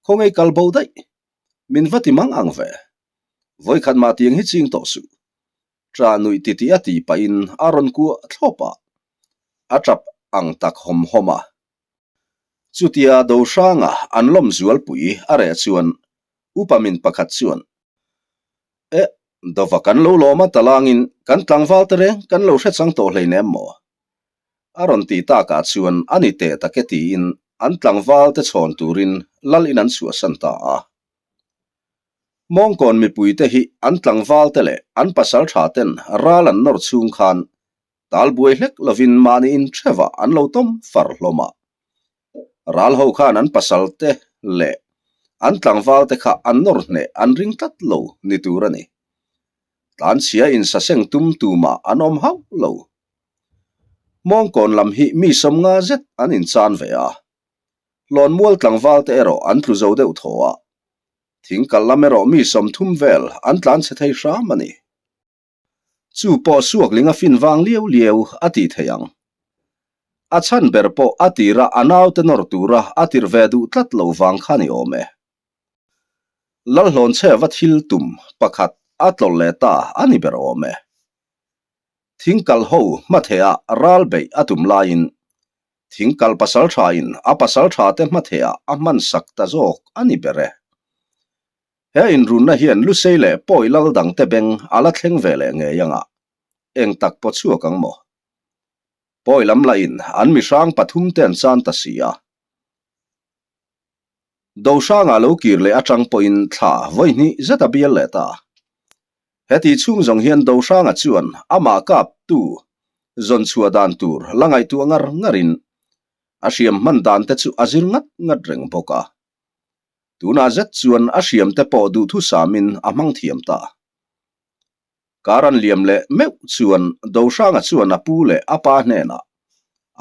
khawngaih kal bo daih. Min va ti mang ang ve. Vawikhat mah tiang hi ching tawh suh. Ṭah nuih titih a ti pahin a rawn kuah thlawp a. A ṭap ang tak hawm hawm a. Chutia Dohranga an lawm zualpui a reh chuan upa min pakhat chuan, Eh, dawva kan lo lawm a talangin kan tlangval te reng kan lo hre chang tawh hleinem maw? A rawn tih takah chuan a ni teh tak e tiin an tlangval te chhawn turin lal in an chhuahsan ta a. Mawngkawn mipuite hi an tlangval te leh an pasal tha ten ral an nawr chhung khan tal buai hlek lovin mahni in thevah an lo tawm far hlawm a. Ral ho khan an pasal te leh an tlangval te kha an nawr hneh an ring tlat lo ni tur a ni. Tlanchhia in saseng tum tumah an awm hauh lo. Mawngkawn lam hi mi 50 zet an inchan ve a. Hlawnmual tlangval te erawh an tlu zo deuh thaw a. Thingkal lam erawh mi 30 vel an tlanchhe thei hram a ni. Chu pawh suakling a fin vang liau liau a tih theih ang. A chhan ber pawh a tira a naute nawr tura a tirh ve duh tlat lo vang kha ni awm e. Lalhlawnchhe va thil tum pakhat a tlawlh leh ta a ni ber awm e. Thingkal ho hmathehah ral beih a tum laiin thingkal pasal thain a pasal thate hmathehah a hman sak ta zawk a ni ber e. He inrunna hian Lusei leh Pawi lal dangte beng a la thleng ve leh ngei anga eng tak pawh chhuak ang maw? Pawi lam lahin an mihrang pathumte an chan ta si a. Dohranga lo kir leh atang pawhin thla vawi hnih zet a bial leh ta. Heti chhung zawng hian Dohranga chuan amah kaptu zawn chhuah dan tur la ngaihtuah ngar ngarin a hriam hman dan te chu a zir ngat ngat reng bawk a. Tunah zet chuan a hriam te pawh duhthusamin a hmang thiam ta. Kar an liam leh meuh chuan Dohranga chuan a pu leh a pa hnenah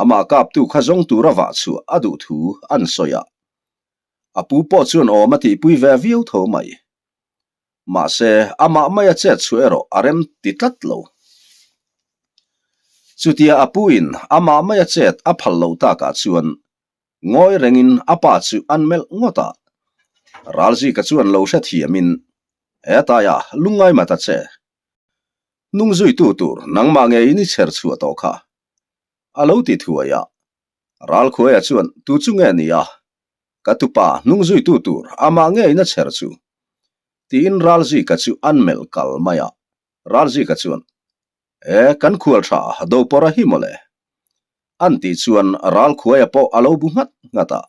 amah kaptu kha zawng tura vah chhuah a duh thu an sawi a. A pu pawh chuan awm a tihpui ve viau tho mai. Mahse, amah maia chet chhuah erawh a rem ti tlat lo. Chutia a puin amah maia chet a phal loh takah chuan Ngawi rengin a pa chu an melh ngawt a. Ralzika chuan lo hrethiamin, Hetaia lungngai mah ta che. Hnung zuitu tur nangmah ngeiin i chher chhuah tawh kha. A lo ti thuai a. Ralkhuaia chuan tu chu nge ni a? Ka tupa hnung zuitu tur amah ngeiin a chher chu. Tiin Ralzika chu an melh kal mai a. Ralzika chuan, E, kan khual tha Dopawrha hi mawle. An tih chuan Ralkhuaia pawh a lo bu nghat nghat a.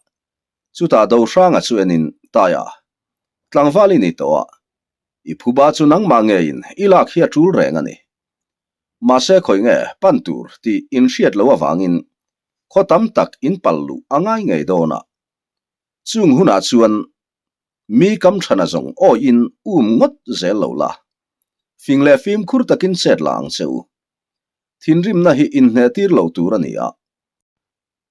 Chutah Dohranga chu enin, Taia, tlangval i ni tawh a, i phuba chu nangmah ngeiin i lak hi a tul reng a ni. Mahse khawi nge pan tur tih in hriat loh avangin khaw tam tak in pal luh a ngai ngei dawn a. Chung hunah chuan Mi kam thana zawng awiin um ngawt zel lo la. Fing leh fimkhur takin chet la ang che u. Thinrimna hi inhnehtir lo tur a ni a.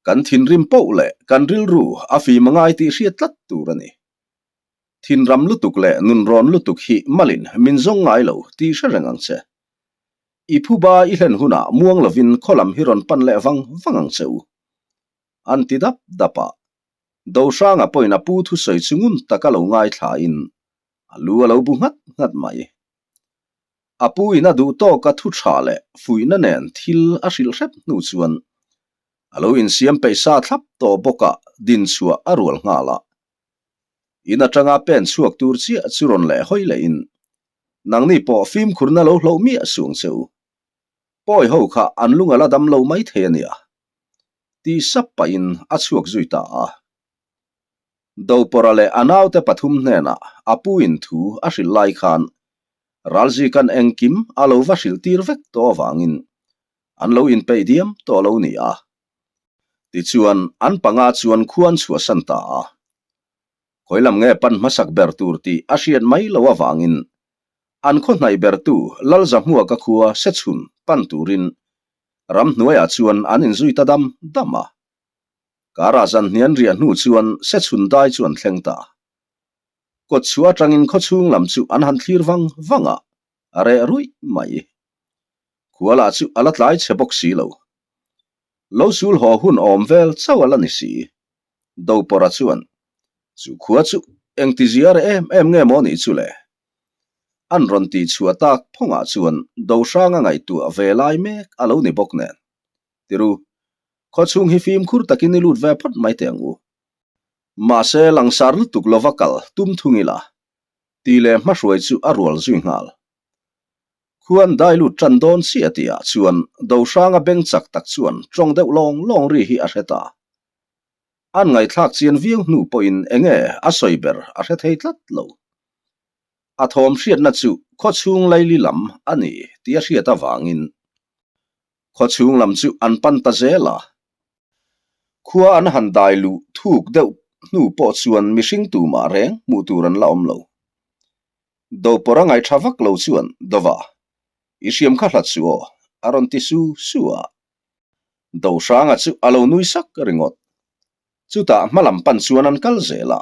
Kan thinrim poh leh kan rilru a fim a ngai tih hriat tlat tur a ni. Thinram lutuk leh nunrawn lutuk hi malin min zawng ngai lo tih hre reng ang che. I phuba i hlen hunah muang lovin khaw lam hi rawn pan leh vang vang ang che u. An ti dap dap a. Dohranga pawhin a pu thusawi chu ngun taka lo ngaithlain a lu a lo bu nghat nghat mai. A pu in a duh tawka thu tha leh fuihna nen thil a hrilh hrep hnu chuan a lo insiam peih sa thlap tawh bawk a din chhuah a rual nghal a. In atanga pen chhuak tur chiah chu rawn leh hawi lehin. Nangni pawh fimkhurna lo hloh miah suh ang che u. Pawi ho kha an lung a la dam lo mai thei a nia. Ti sap pahin a chhuak zui ta a. Dopawrha leh a naute pathum hnenah a pu in thu a hrilh lai khan Ralzikan engkim a lo va hrilh tir vek tawh avangin an lo inpeih diam tawh lo ni a. Tichuan an panga chuan khuan chhuahsan ta a. Khawi lam nge pan hmasak ber tur tih a hriat mai lo avangin an khaw hnaih bertu Lalzahmuaka khua Sechhun pan turin ramhnuaiah chuan an inzui ta dam dam a. Karah zan hnian riah hnu chuan Sechhun dai chu an thleng ta. Kawtchhuah atangin khawchhung lam chu an han thlir vang vang a, a reh ruih mai. Khua lah chu a la tlai chhe bawk si lo. Lo sul haw hun awm vel chauh a la ni si. Dopawrha chuan, Chu khua chu engti zia reh em em nge maw nih chu le? An rawn tih chhuah tak phawngah chuan Dohranga ngaihtuah ve lai mek a lo ni bawk nen. Tiru, khawchhung hi fimkhur takin i lut ve phawt mai teh ang u. Mahse, langsar lutuk lova kal tum thung ila, tih leh hmahruai chu a rual zui nghal. Khuan dai lut tan dawn chiah tihah chuan Dohranga beng chak tak chuan tawng deuh lawng lawng ri hi a hre ta. An ngaihthlak chian viau hnu pawhin enge a sawi ber a hre thei tlat lo. A thawm hriatna chu khawchhung laili lam a ni tih a hriat avangin Khawchhung lam chu an pan ta zel a. Khua an han dai luh thuk deuh hnu pawh chuan mihring tumah reng hmuh tur an la awm lo. Dopawr a ngaihṭha vak lo chuan Dova, i hriam kha hlat suh aw, a rawn ti su su a. Dohranga chu a lo nui sak ringawt. Chutah hmalam pan chuan an kal zel a.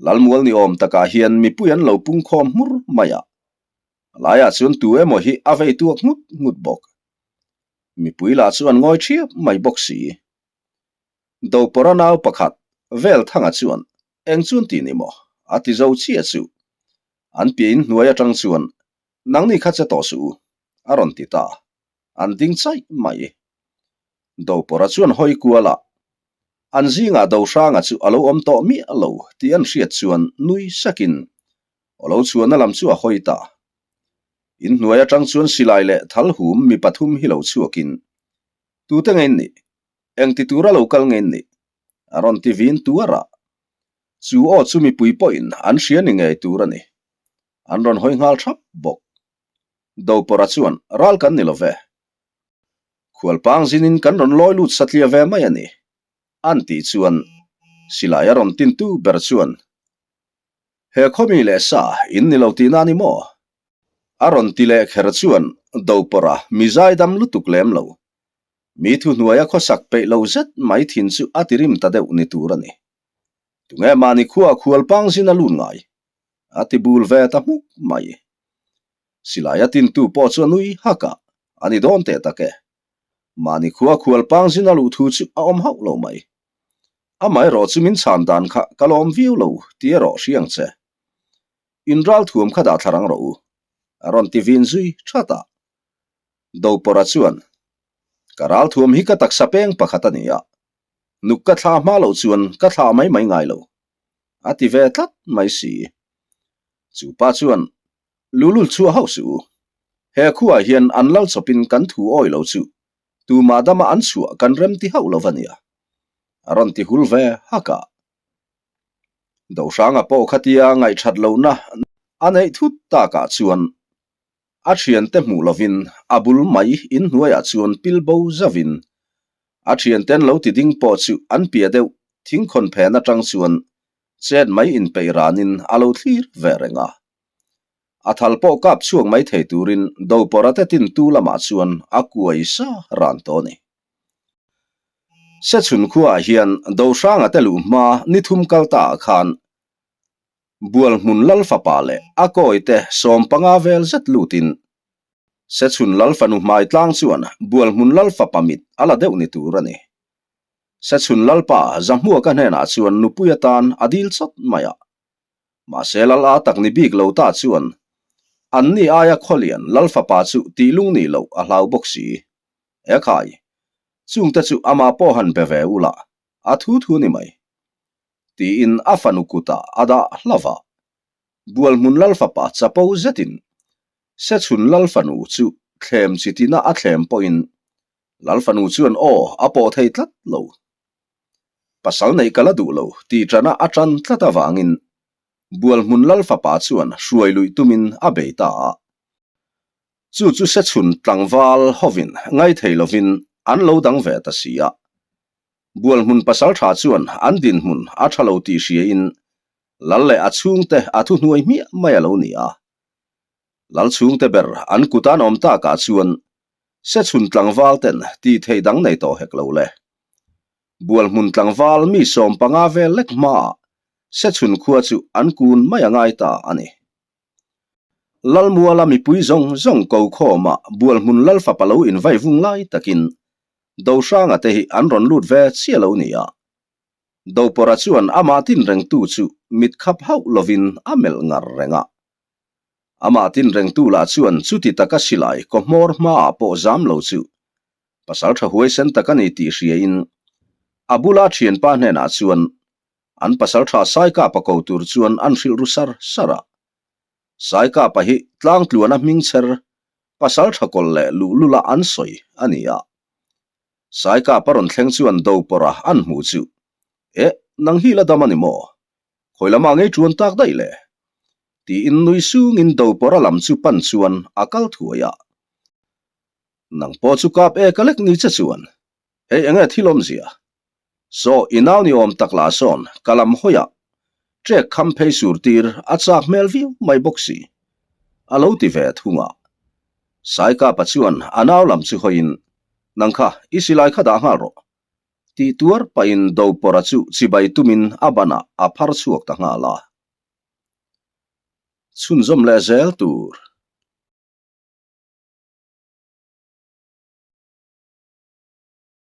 Lalmual ni awm takah hian mipui an lo pungkhawm hmur mai a. A laiah chuan tu emaw hi a vei tuak nghut nghut bawk. Mipui lah chu an ngawi ṭhiap mai bawk si. Dopawrha nau pakhat, Velthanga chuan, Eng chuan ti ni maw? a ti zo chiah chu. An piah in hnuai aṭang chuan, Nangni kha che tawh suh u, a rawn ti ta. An ding chaih mai. Dopawrha chuan hawi kual a, an zingah Dohranga chu a lo awm tawh miah lo tih an hriat chuan nui sakin Aw lo chhuahna lam chu a hawi ta. In hnuai atang chuan silai leh thal hum mi pathum hi lo chhuakin, Tute nge in nih? Eng ti tura lo kal nge in nih? A rawn ti vin tuar a. Chu aw chu mipui pawhin an hria ni ngei tur a ni. An rawn hawi nghal thap bawk. Dopawrha chuan, Ral kan ni lo ve. Khualpang zinin kan rawn lawi lut satliah ve mai a ni. An tih chuan silai a rawn tintu ber chuan, He khawmi leh sa in ni lo tihna a ni maw? A rawn ti leh kher chuan Dopawrha mi zaidam lutuk lem lo. Mi thuhnuaia khawsak peih lo zet mai thin chu a ti rim ta deuh ni tur a ni. Tunge mahni khua khualpang zin a lut ngai? A ti bul ve ta hmuk mai. Silai a tintu pawh chu a nui hak a, a ni dawn teh tak e. Mahni khua khualpang zin a luh thu chu a awm hauh lo mai. Amaherawh chu min chhan dan kha ka lawm viau lo ti erawh hria ang che. In ralthuam kha dah thla rang rawh u, a rawn ti vin zui that a. Dopawrha chuan, Ka ralthuam hi ka taksa peng pakhat a ni a, nuk ka thla hma loh chuan ka thlah mai mai ngai lo, a ti ve tlat mai si. Chu pa chuan, Lulul chhuah hauh suh u. He khuaah hian an lal chawpin kan thu awi lo chu tumah dama an chhuah kan rem ti hauh lo va nia. A rawn ti hul ve hak a. Dohranga pawh khatia ngaihthat lohna a neih thut takah chuan a thiante hmuh lovin a bul mai inhnuaiah chuan pil bo zauhin a thianten lo ti ding pawh chu an piah deuh thingkhawn phen atang chuan chet mai inpeih ranin a lo thlir ve reng a. A thal pawh kap chhuak mai thei turin Dopawrha te tintu lamah chuan a kuai sa ran tawh a ni. Sechhun khuaah hian Dohranga te luh hma ni thum kal ta ah khan Bualhmun Lal fapa leh a kawi te 15 vel zet lutin Sechhun Lal fanu hmai tlang chuan Bualhmun Lal fapa mit a la deuh ni tur a ni. Sechhun Lalpa Zahmuaka hnenah chuan nupui atan a dil chawt mai a. Mahse Lal a tak ni bik lo ta chuan anni aia khawlian Lal fapa chu tih lung nih loh a hlau bawk si. Ekhai, chungte chu amah pawh han be ve ula, a thu thu ni mai. Tiin a fanu kutah a dah hlauh a. Bualhmun Lal fapa chapo zetin. Sechhun Lalfanu chu thlem chi tina a thlem pawhin Lalfanu chuan aw a pawh thei tlat lo. Pasal neih ka la duh lo tih ṭana a ṭan tlat avangin Bualhmun Lalfapa chuan hruai luih tumin a bei ta a. Chu chu Sechhun tlangval hovin ngaithei lovin an lo dang ve ta si a. Bualhmun pasalṭha chuan an dinhmun a ṭha lo tih hriain Lal leh a chhungte a thuhnuai hmiah mai a lo ni a. Lal chhungte ber an kut an awm takah chuan Sechhun tlangval ten tih theih dang nei tawh hek lo le. Bualhmun tlangval mi 15 vel lek hmaah Sechhun khua chu an kun mai a ngai ta a ni. Lalmuala mipui zawng zawng ko khawma Bualhmun Lalfapa lo invai vung lai takin Dohranga te hi an rawn lut ve chiah lo ni a. Dopawrha chuan amah tinrengtu chu mit khap hauh lovin a melh ngar reng a. Amah tinrengtu lah chuan chuti taka silai kaw hmawr hmaah pawh zam lo chu pasal tha huaisen tak a ni tih hriain a bula thianpa hnenah chuan an pasal tha Saikapa ko tur chuan an hrilh ru sar sar a. Saikapa hi tlangtluana hming chher pasal tha kawlh leh luhlula an sawi a ni a. Saikapa rawn thleng chuan Dopawrha an hmuh chu, Eh, nang hi la dam a ni maw? Khawi lamah ngei ṭuan tak daih le? Tiin nui sungin Dopawrha lam chu pan chuan a kal thuai a. Nang pawh chu kap e ka lek ni che chuan, hei enge thil awmzia? Saw, i nau ni awm tak lah sawn ka lam hawiah ṭek kham phei sur tir a chak hmel viau mai bawk si, a lo ti ve thung a. Saikapa chuan a nau lam chu hawiin, Nang kha, i silai kha dah nghal rawh, tih tuar pahin Dopawrha chu chibai tumin a banah a phar chhuak ta nghal a. Chhunzawm leh zel tur.